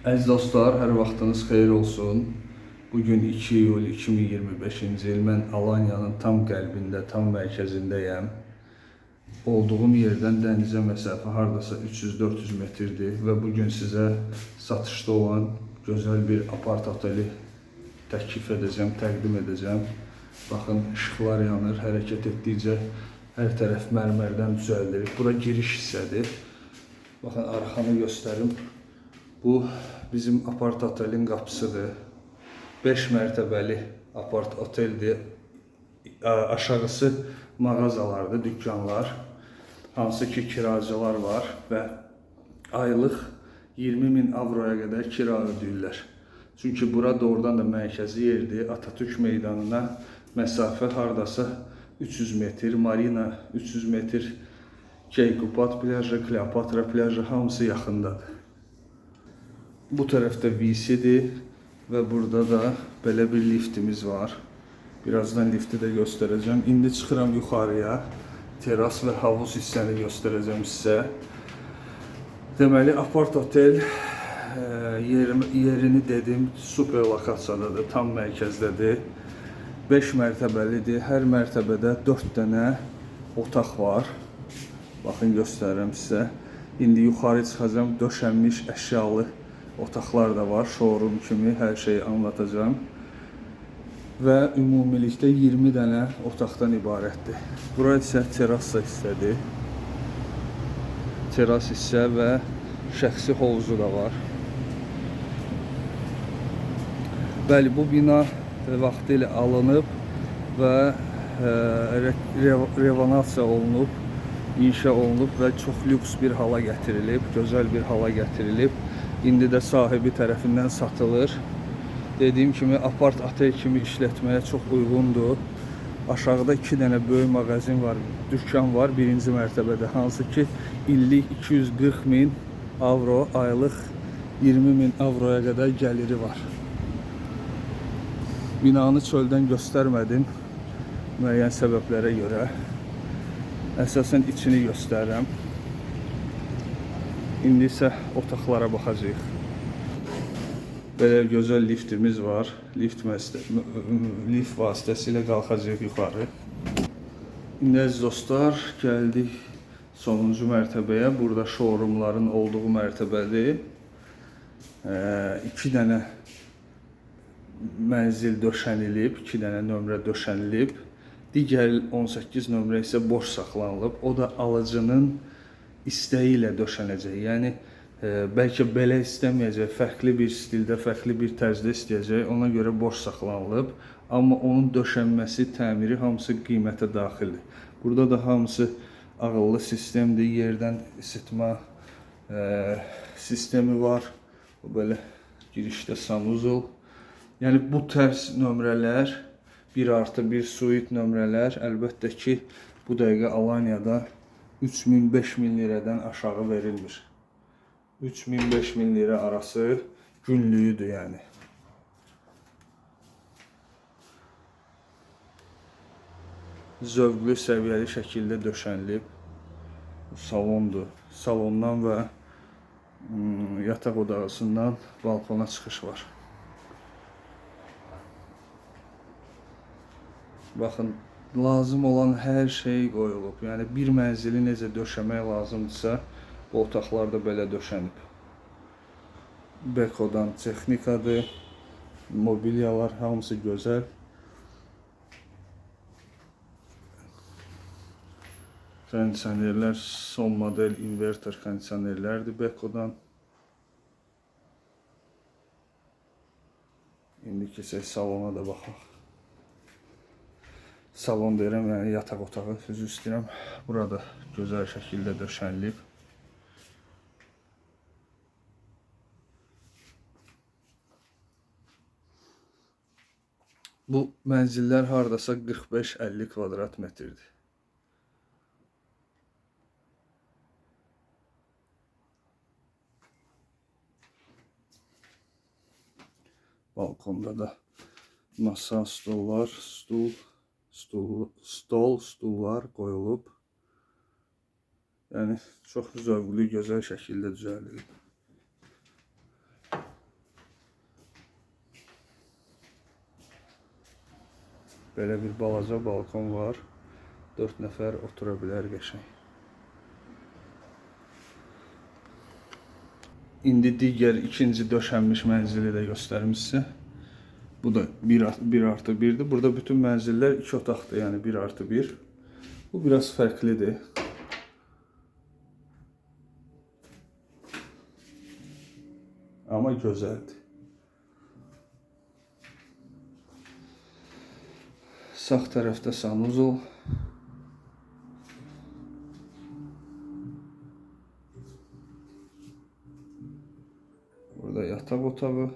Əziz dostlar, hər vaxtınız xeyir olsun. Bugün 2 iyul 2025-ci il. Mən Alanyanın tam qəlbində, tam mərkəzindəyəm. Olduğum yerdən dənizə məsafə hardasa 300-400 metrdir və bugün sizə satışda olan gözəl bir apart oteli təklif edəcəm, təqdim edəcəm. Baxın, işıqlar yanır, hərəkət etdikcə hər tərəf mərmərdən düzəldilib. Bura giriş hissədir. Baxın, arxanı göstərim. Bu bizim apart otelin qapısıdır. 5 mərtəbəli apart oteldir. Aşağısı mağazalardır, dükkanlar. Hansı ki kiracılar var və aylıq 20 min avroya qədər kira ödəyirlər. Çünki bura doğrudan da mərkəzi yerdir. Atatürk meydanına məsafə hardasa 300 metr, Marina 300 metr, Keykubat plajı, Kleopatra plajı hamısı yaxındadır. Bu tərəfdə VC-dir və burada da belə bir liftimiz var. Birazdan lifti də göstərəcəm. İndi çıxıram yuxarıya. Teras və havuz hissəni göstərəcəm sizə. Deməli, apart otel yerini dedim, super lokasiyadadır, tam mərkəzdədir. 5 mərtəbəlidir. Hər mərtəbədə 4 dənə otaq var. Baxın, göstərirəm sizə. İndi yuxarı çıxacağam, döşənmiş əşyalı otaqlar da var, showroom kimi hər şeyi anlatacağam. Və ümumilikdə 20 dənə otaqdan ibarətdir. Bura isə terrasa hissədir. Teras hissə və şəxsi hovuzu da var. Bəli, bu bina vaxtilə alınıb və renovasiya olunub, inşa olunub və çox lüks bir hala gətirilib, gözəl bir hala gətirilib. İndi də sahibi tərəfindən satılır. Dediyim kimi apart otel kimi işlətməyə çox uyğundur. Aşağıda 2 dənə böyük mağazin var, dükkan var birinci mərtəbədə, hansı ki illik 240 min avro, aylıq 20 min avroya qədər gəliri var. Binanı çöldən göstərmədim müəyyən səbəblərə görə. Əsasən içini göstərirəm. İndi isə otaqlara baxacağıq. Belə gözəl liftimiz var. Lift vasitəsilə qalxacağıq yuxarı. İndi əziz dostlar, gəldik sonuncu mərtəbəyə. Burada showroomların olduğu mərtəbədir. 2 dənə mənzil döşənilib, 2 dənə nömrə döşənilib. Digər 18 nömrə isə boş saxlanılıb. O da alıcının istəyi ilə döşənəcək. Yəni bəlkə belə istəməyəcək, fərqli bir stildə, fərqli bir tərzdə istəyəcək. Ona görə boş saxlanılıb. Amma onun döşənməsi, təmiri hamısı qiymətə daxildir. Burada da hamısı ağıllı sistemdir. Yerdən isitmə sistemi var. Bu belə girişdə sanuzul. Yəni bu tərz nömrələr, 1+1 suit nömrələr əlbəttə ki, bu dəqiqə Alanyada 3000-5000 lirədən aşağı verilmir. 3000-5000 lirə arası günlüyüdür yəni. Zövqlü, səviyyəli şəkildə döşənilib. Salondur. Salondan və yataq odağısından balkona çıxış var. Baxın, lazım olan hər şey qoyulub. Yəni bir mənzili necə döşəmək lazımdırsa, bu otaqlar da belə döşənib. Bekodan texnikadır, mobilyalar hamısı gözəl. Kondisionerlər son model inverter kondisionerlərdir Bekodan. İndi keçək salona da baxaq. Salon deyirəm, yəni yataq otağı, üzr istəyirəm. Burada gözəl şəkildə döşənilib. Bu mənzillər hardasa 45-50 kvadrat metrdir. Balkonda da masa, stollar, stol, stullar qoyulub. Yəni çox zövqlü, gözəl şəkildə düzəldilib. Belə bir balaca balkon var. 4 nəfər otura bilər qəşəng. İndi digər ikinci döşənmiş mənzili də göstərim sizə. Bu da 1+1-dir. Burada bütün mənzillər 2 otaqdır, yəni 1+1. Bu biraz fərqlidir. Amma gözəldir. Sağ tərəfdə sanuzol. Burada yataq otağı.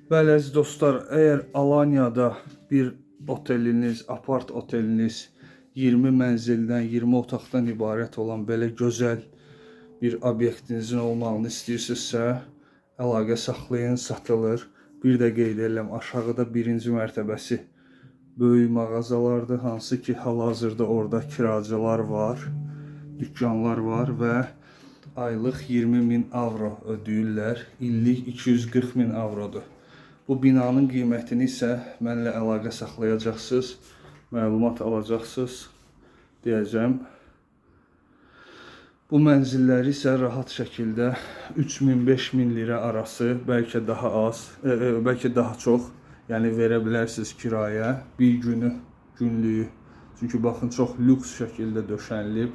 Bəli, əziz dostlar, əgər Alanyada bir oteliniz, apart oteliniz 20 mənzildən, 20 otaqdan ibarət olan belə gözəl bir obyektinizin olmağını istəyirsinizsə, əlaqə saxlayın, satılır. Bir də qeyd edirəm, aşağıda birinci mərtəbəsi böyük mağazalardır, hansı ki, hal-hazırda orada kiracılar var, dükkanlar var və aylıq 20.000 avro ödəyirlər. İllik 240.000 avrodur. Bu binanın qiymətini isə mənlə əlaqə saxlayacaqsınız, məlumat alacaqsınız, deyəcəm. Bu mənzilləri isə rahat şəkildə 3000-5000 lirə arası, bəlkə daha az, bəlkə daha çox, yəni verə bilərsiniz kirayə bir günü, günlüyü. Çünki baxın, çox lüks şəkildə döşənilib.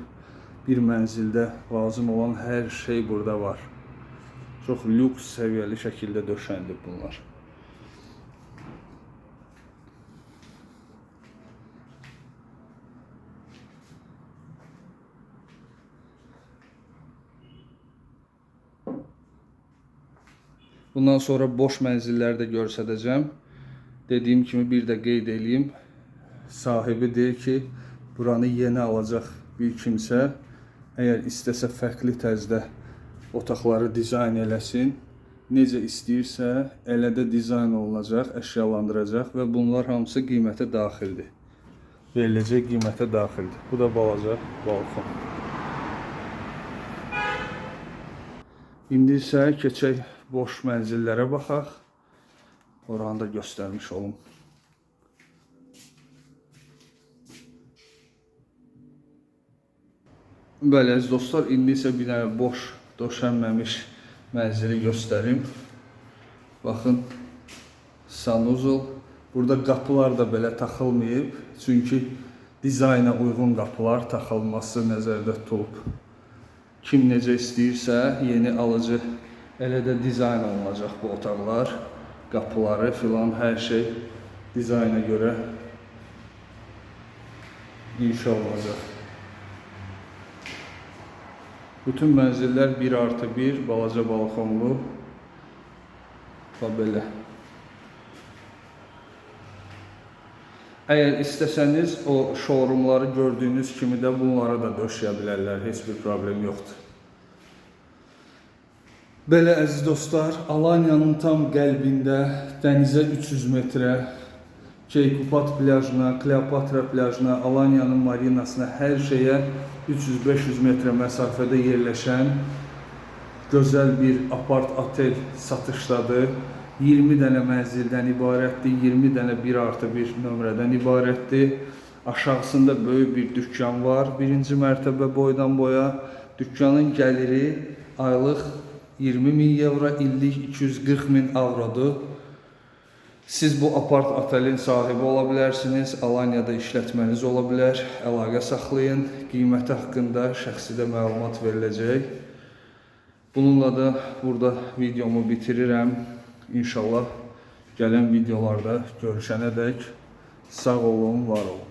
Bir mənzildə lazım olan hər şey burada var. Çox lüks səviyyəli şəkildə döşənilib bunlar. Bundan sonra boş mənzilləri də göstərəcəm. Dediyim kimi bir də qeyd eləyim. Sahibi deyir ki, buranı yeni alacaq bir kimsə, əgər istəsə fərqli tərzdə otaqları dizayn eləsin, necə istəyirsə elə də dizayn olunacaq, əşyalandıracaq və bunlar hamısı qiymətə daxildir. Veriləcək qiymətə daxildir. Bu da balaca balkon. İndi isə keçək boş mənzillərə baxaq. Oranı da göstərmiş olum. Bəli, əziz dostlar, indi isə bir dənə boş, döşənməmiş mənzili göstərim. Baxın, sanuzol. Burada qapılar da belə taxılmayıb. Çünki dizayna uyğun qapılar taxılması nəzərdə tutulub. Kim necə istəyirsə, yeni alıcı elə də dizayn olunacaq bu otaqlar, qapıları filan, hər şey dizayna görə inşa olunacaq. Bütün mənzillər 1+1, balaca balkonlu və belə. Əgər istəsəniz, o showroomları gördüyünüz kimi də bunlara da döşəyə bilərlər, heç bir problem yoxdur. Belə əziz dostlar, Alanyanın tam qəlbində, dənizə 300 metrə, Keykubat plajına, Kleopatra plajına, Alanyanın marinasına, hər şeyə 300-500 metrə məsafədə yerləşən gözəl bir apart otel satışdadır. 20 dənə mənzildən ibarətdir, 20 dənə 1+1 nömrədən ibarətdir. Aşağısında böyük bir dükkan var, birinci mərtəbə boydan boya. Dükkanın gəliri aylıq 20.000 evro, illik 240.000 avrodur. Siz bu apart otelin sahibi ola bilərsiniz, Alanyada işlətməniz ola bilər. Əlaqə saxlayın, qiyməti haqqında şəxsi də məlumat veriləcək. Bununla da burada videomu bitirirəm. İnşallah gələn videolarda görüşənə dək sağ olun, var olun.